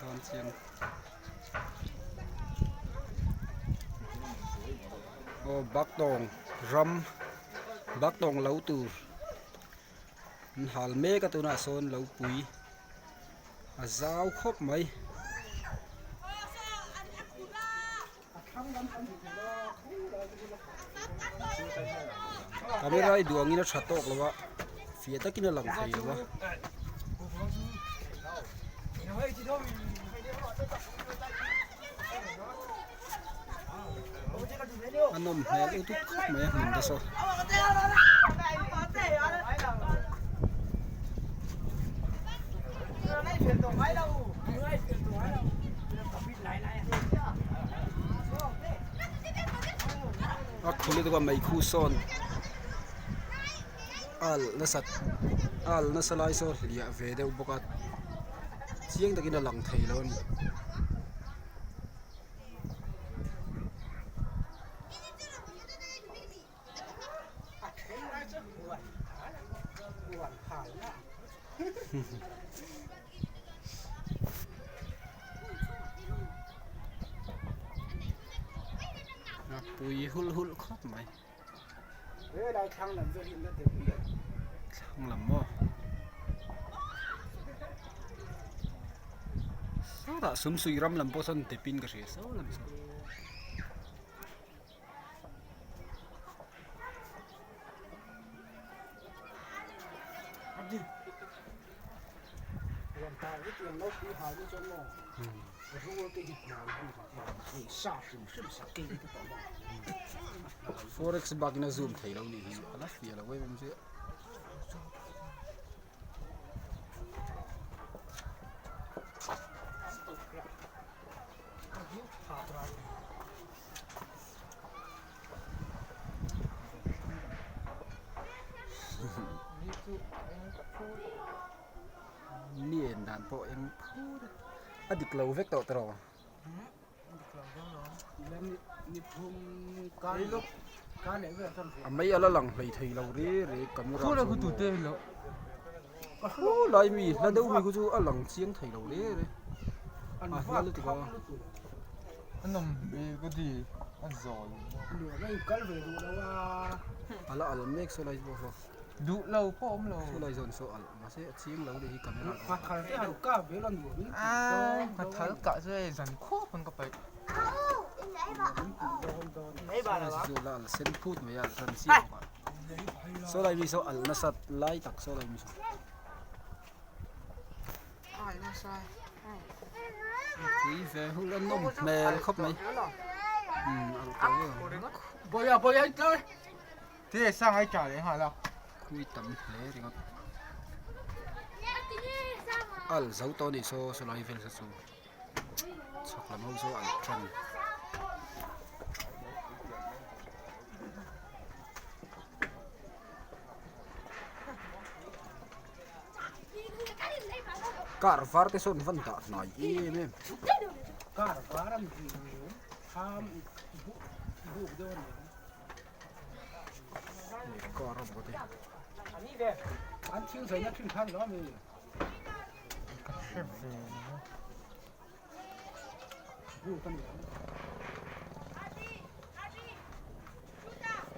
Dawn chiang. Aw baktawng ram baktawng lo tur an hal mek a tunah sawn lo pui a zau khawp mai. Camera hi duh angin a tha tawk lo a fiah takin a lang thei lo a. A nawm hmel lutuk khawp mai a hmun te saw. A khum lutuk a meikhu sawn al nasat al nasa lai saw hliah ve deuh bawk a chiang takin a lang thei lo a ni. A pui hulh hulh khawp mai thlang lam maw sawtah sumsui ram lam pawh sawn depin ka hria saw lam saw. Forex bakin a zoom thei lo nih hi a la fiah lo em em chu. Ni en dan pawh eng phur a dik lo vek tawh tawh a mei a la lang hlei thei lo re re camera chuan maw lai mi hla deuh mi khu chu a lang chiang thei lo re re a hla lutuk a. A la al mek saw lai pawh saw saw lai zawn saw al mahse a chiang lo nih hi camera chu la al sen phut mai a al hran chiah bawk a saw lai mi saw al nasat lai tak saw lai mi saw. Tui ve hul a nawm hmel khawp mai khui tam hle ringawt al zo tawh a nih saw sawlai vel saw chu chhak lam ho saw al tan. Car var te sawn van dah hnai em em. Car var an tih tham buk deuh a ni ang. Car a bawk a ti. An thil zaina thin khan lo ami. Ka hre ve. Buk a ni ang.